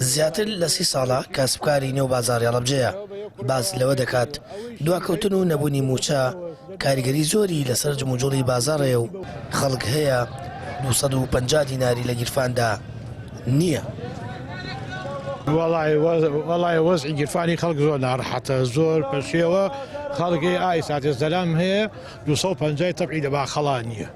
زیاتر لە سی ساڵە کاسبکاری نێو بازاڕی هەڵەبجەیە، باس لەوە دەکات، دواکەوتن و نەبوونی مووچە کاریگەری زۆری لەسەر جموجوڵی بازاڕ هەیە و خەڵک هەیە 250 دیناری لە گیرفاندا نییە. وەڵای وەزعی گیرفانی خەڵک زۆر ناڕەحەتە زۆر پەشێوە خەڵک هەیە ئای ساتێ زەلام هەیە 250 تەبعی لە باخەڵا نییە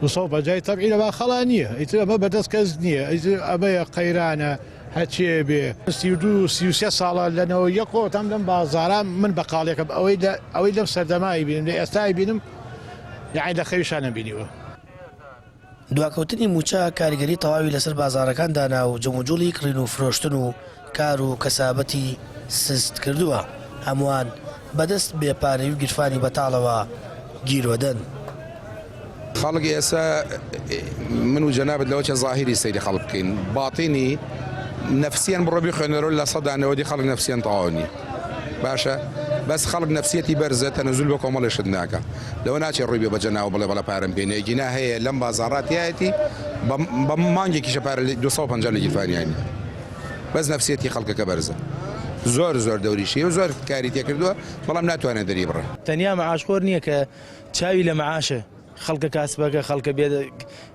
250 تەبعی لە باخەڵا نییە ئیتر ئەمە بەدەست کەس نییە ئیتر ئەمەیە قەیرانە هەچێ بێ 32 33 ساڵە لە نەوە یەکەوە تام لەم بازارە من بەقاڵێکم ئەوەی لە ئەوەی لەم سەردەمای بینم لە ئێستای بینم یعنی لە خەویشا نەمبینیوە. دواکەوتنی مووچە کاریگەری تەواوی لەسەر بازاڕەکان دانا و جموجوڵی کڕین و فرۆشتن و کار و کەسابەتی سست کردووە، هەمووان بەدەست بێ پارەیی و گیرفانی بەتاڵەوە گیرۆدەن. خەڵک ئێستا من و جەنابت لەوە چە زاهیری سەیری خەڵک بکەین باتینی نەفسیان بڕۆ بیخوێنەرەوە لە سەدا نەوەدی خەڵک نەفسیان تەواو نییە باشە بەس خەڵک نەفسیەتی بەرزە تەنەزول بۆ کۆمەڵێ شت ناکا لەوە ناچێ ڕووی بێ بە جەناوە بڵێ بەڵێ پارەم پێ نییە گینا هەیە لەم بازاڕا تیایەتی بە مانگێکیشە پارە 250 لە گیرفانیان نییە بەس نەفسیەتی خەڵکەکە بەرزە زۆر زۆر دەوریشی و زۆر کاری تێکردووە بەڵام ناتوانێت دەری بڕێ. تەنیا مەعاشخۆر نییە کە چاوی لە مەعاشە خەڵکە کاسبەکە خەڵکە بێ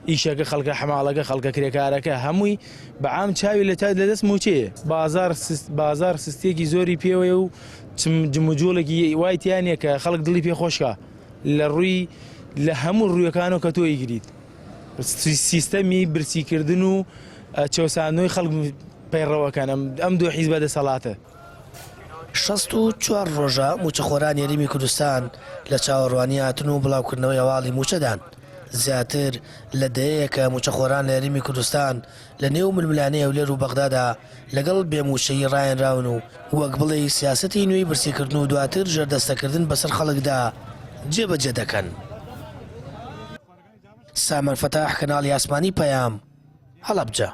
ئیشەکە خەڵکە حەماڵەکە خەڵکە کرێکارەکە هەمووی بە عام چاوی لە لە دەست مووچەیە بازار بازار سستێکی زۆری پێوەیە و جموجوڵێکی وای تیا نییە کە خەڵک دڵی پێ خۆشکە لە ڕووی لە هەموو ڕوویەکانەوە کە تۆ ئیگریت سیستەمی برسیکردن و چەوساندنەوەی خەڵک پەیڕەوەکەن ئەم دوو حیزبە دەسەڵاتە. 64 ڕۆژە مووچەخۆرانی هەرێمی کوردستان لە چاوەڕوانی هاتن و بڵاوکردنەوەی هەواڵی مووچەدان. زیاتر لە دەیەیەکە مووچەخۆران لە هەرێمی کوردستان لە نێو ململانێی هەولێر و بەغدادا لەگەڵ بێ مووچەیی ڕایەنراون و وەک بڵێی سیاسەتی نوێی برسیکردن و دواتر ژێردەستەکردن بەسەر خەڵکدا جێبەجێ دەکەن. سامان فەتاح، کەناڵی ئاسمانی پەیام، هەڵەبجە.